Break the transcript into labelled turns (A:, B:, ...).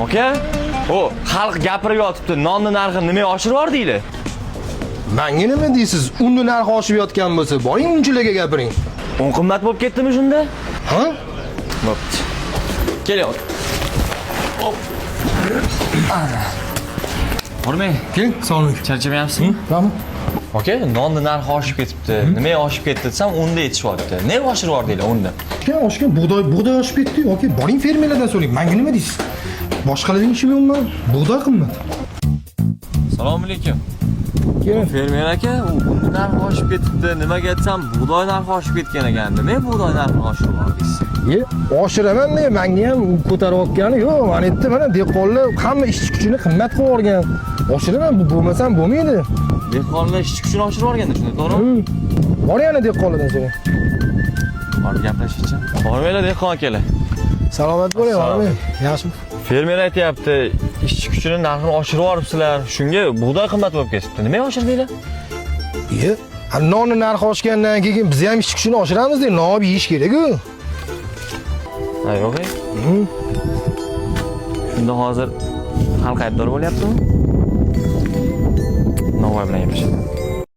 A: Aka, o xalq gapirib yotibdi. Nonni narxini nimaga oshirib yubordinglar?
B: Manga nima deysiz? Unni narxi oshib yotgan bo'lsa, boring unchilarga gapiring.
A: Un qimmat bo'lib ketdimi shunda?
B: Ha?
A: Bo'pti. Kelyapti. Hop. Hormang,
B: Keling, assalomu alaykum.
A: Charchamayapsizmi?
B: Rahmat.
A: Aka, nonni narxi oshib ketibdi. Nimaga oshib ketdi desam, unni aytishyapti. Nega oshirib yubordinglar unni?
B: Oshgan, oshgan, bug'doy oshib ketdi. Aka, boring fermerlardan so'rang. Manga nima deysiz? Boshqalarning ishi yo'qmi? Bug'doy qimmat.
A: Assalomu alaykum.
B: Keling.
A: Fermer aka, unni narxi oshib ketibdi. Nimaga desam, bug'doy narxi oshib ketgan ekan. Nima bug'doy narxini oshirib yubordingiz?
B: Ye, oshiraman men, manga ham u ko'tarayotgani yo'q. Mana yerda mana dehqonlar hamma ishchi kuchini qimmat qilib yuborgan. Oshiraman, bu bo'lmasam bo'lmaydi.
A: Dehqonlar ishchi kuchini oshirib yuborganda, shunda to'g'rimi?
B: Boring ana dehqonlardan so'rang.
A: Borib gaplashishchi. Bormanglar, dehqon akalar.
B: Salomat bo'ling,
A: Assalomu
B: bormang. Yaxshimi?
A: Fermer aytyapti, ishchi kuchini narxini oshirib yuboribsizlar. Shunga bug'doy qimmat bo'lib ketibdi. Nimaga oshirdinglar?
B: Ye, nonni narxi oshgandan keyin biz ham ishchi kuchini oshiramiz, non olib yeyish kerak-ku.
A: Ha, yo'q. E. Shunda hozir xalq aybdor bo'lyaptimi? Novvoy bilan gaplashadi.